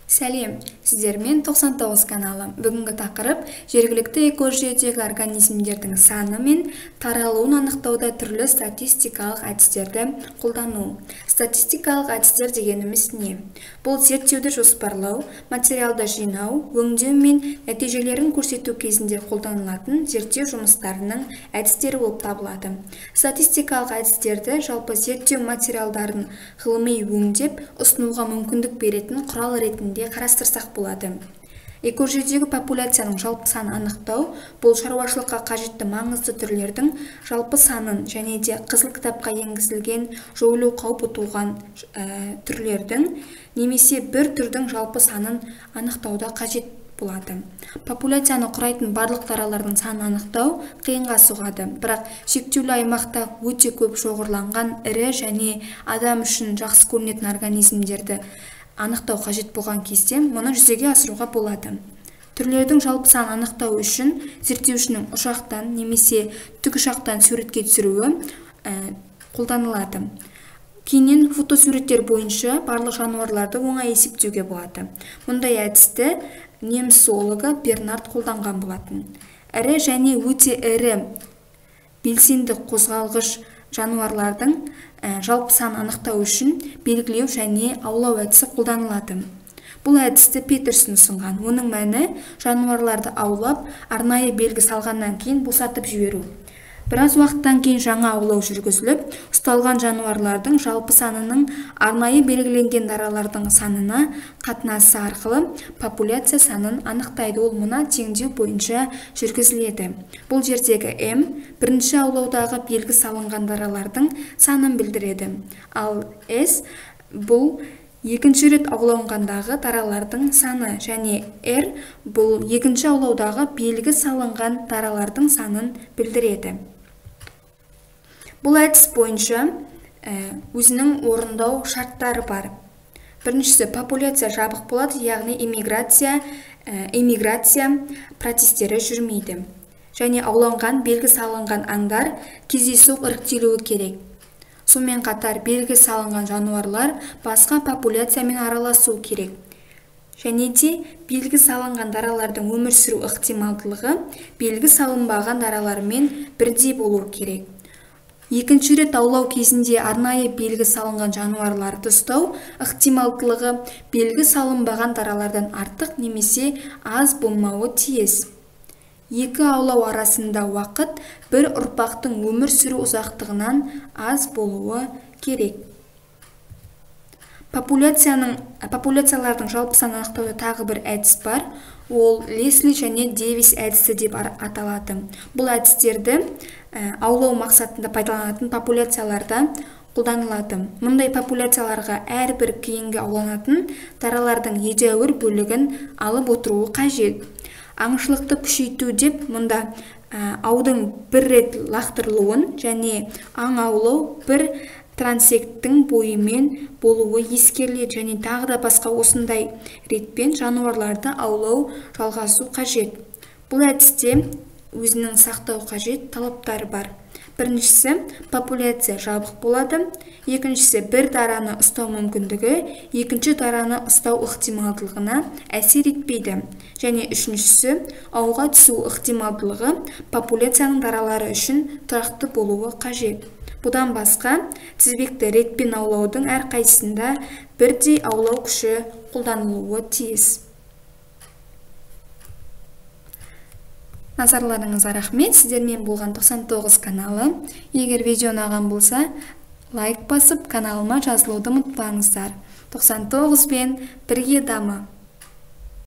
Сәлем, сіздермен 99 каналы. Бүгінгі тақырып жергілікті экожүйедегі организмдердің саны мен таралуын анықтауда түрлі статистикалық әдістерді қолдану. Статистикалық әдістер дегеніміз не? Бұл зерттеуді жоспарлау, материалды жинау, өңдеу мен нәтижелерін көрсету кезінде қолданылатын зерттеу жұмыстарының әдістері болып табылады. Статистикалық әдістерді жалпы зерттеу материалдарын ғылыми өңдеп, ұсынуға мүмкіндік беретін құрал ретінде қарастырсақ болады. Экожүйедегі популяцияның жалпы санын анықтау бұл шаруашылыққа қажетті маңызды түрлердің жалпы санын және де қызыл кітапқа енгізілген жойылу қаупі туған түрлердің немесе бір түрдің жалпы санын анықтауда қажет болады. Популяцияны құрайтын барлық даралардың санын анықтау қиынға соғады, бірақ шектеулі аймақта өте көп шоғырланған ірі және адам үшін жақсы көрінетін организмдерді анықтау қажет болған кезде мұны жүзеге асыруға болады. Түрлердің жалпы санын анықтау үшін зерттеушінің ұшақтан немесе тікұшақтан суретке түсіруі қолданылады. Кейіннен фотосуреттер бойынша барлық жануарларды оңай есептеуге болады. Мұндай әдісті неміс зоологы Бернард қолданған болатын. Ірі және өте ірі белсенді қозғалғыш жануарлардың жалпы санын анықтау үшін белгілеу және аулау әдісі қолданылады. Бұл әдісті Петерсон ұсынған. Оның мәні жануарларды аулап, арнайы белгі салғаннан кейін босатып жіберу. Біраз уақыттан кейін жаңа аулау жүргізіліп, ұсталған жануарлардың жалпы санының арнайы белгіленген даралардың санына қатынасы арқылы популяция санын анықтайды. Ол мына теңдеу бойынша жүргізіледі. Бұл жердегі М бірінші аулаудағы белгі салынған даралардың санын білдіреді. Ал С бұл екінші рет ауланғандағы даралардың саны және R бұл екінші аулаудағы белгі салынған даралардың санын білдіреді. Бұл әдіс бойынша өзінің орындау шарттары бар. Біріншісі, популяция жабық болады, яғни эмиграция процестері жүрмейді. Және ауланған белгі салынған аңдар кездейсоқ іріктелуі керек. Сонымен қатар белгі салынған жануарлар басқа популяциямен араласу керек. Және де белгі салынған даралардың өмір сүру ықтималдылығы белгі салынбаған даралармен бірдей болу керек. Екінші рет аулау кезінде арнайы белгі салынған жануарларды ұстау ықтималдылығы белгі салынбаған даралардан артық немесе аз болмауы тиіс. Екі аулау арасында уақыт бір ұрпақтың өмір сүру ұзақтығынан аз болуы керек. Популяциялардың жалпы санын анықтауда тағы бір әдіс бар. Ол Лесли және Дэвис әдісі деп аталады. Бұл әдістерді аулау мақсатында пайдаланатын популяцияларда қолданылады. Мұндай популяцияларға әрбір кейінгі ауланатын даралардың едәуір бөлігін алып отыруы қажет. Аңшылықты күшейту деп мұнда аудың бір рет лақтырылуын және аң аулау бір трансекттің бойымен болуы ескеріледі және тағы да басқа осындай ретпен жануарларды аулау жалғасу қажет. Бұл әдісте өзінің сақтау қажет талаптары бар. Біріншісі, популяция жабық болады. Екіншісі, бір дараны ұстау мүмкіндігі екінші дараны ұстау ықтималдылығына әсер етпейді. Және үшіншісі, ауға түсу ықтималдылығы популяцияның даралары үшін тұрақты болуы қажет. Бұдан басқа, тізбекті ретпен аулаудың әрқайсысында бірдей аулау күші қолданылуы тиіс. Назарларыңызға рахмет. Сіздермен болған 99 каналы. Егер видео ұнаған болса, лайк басып, каналыма жазылуды ұмытпаңыздар. 99 бен бірге дамы.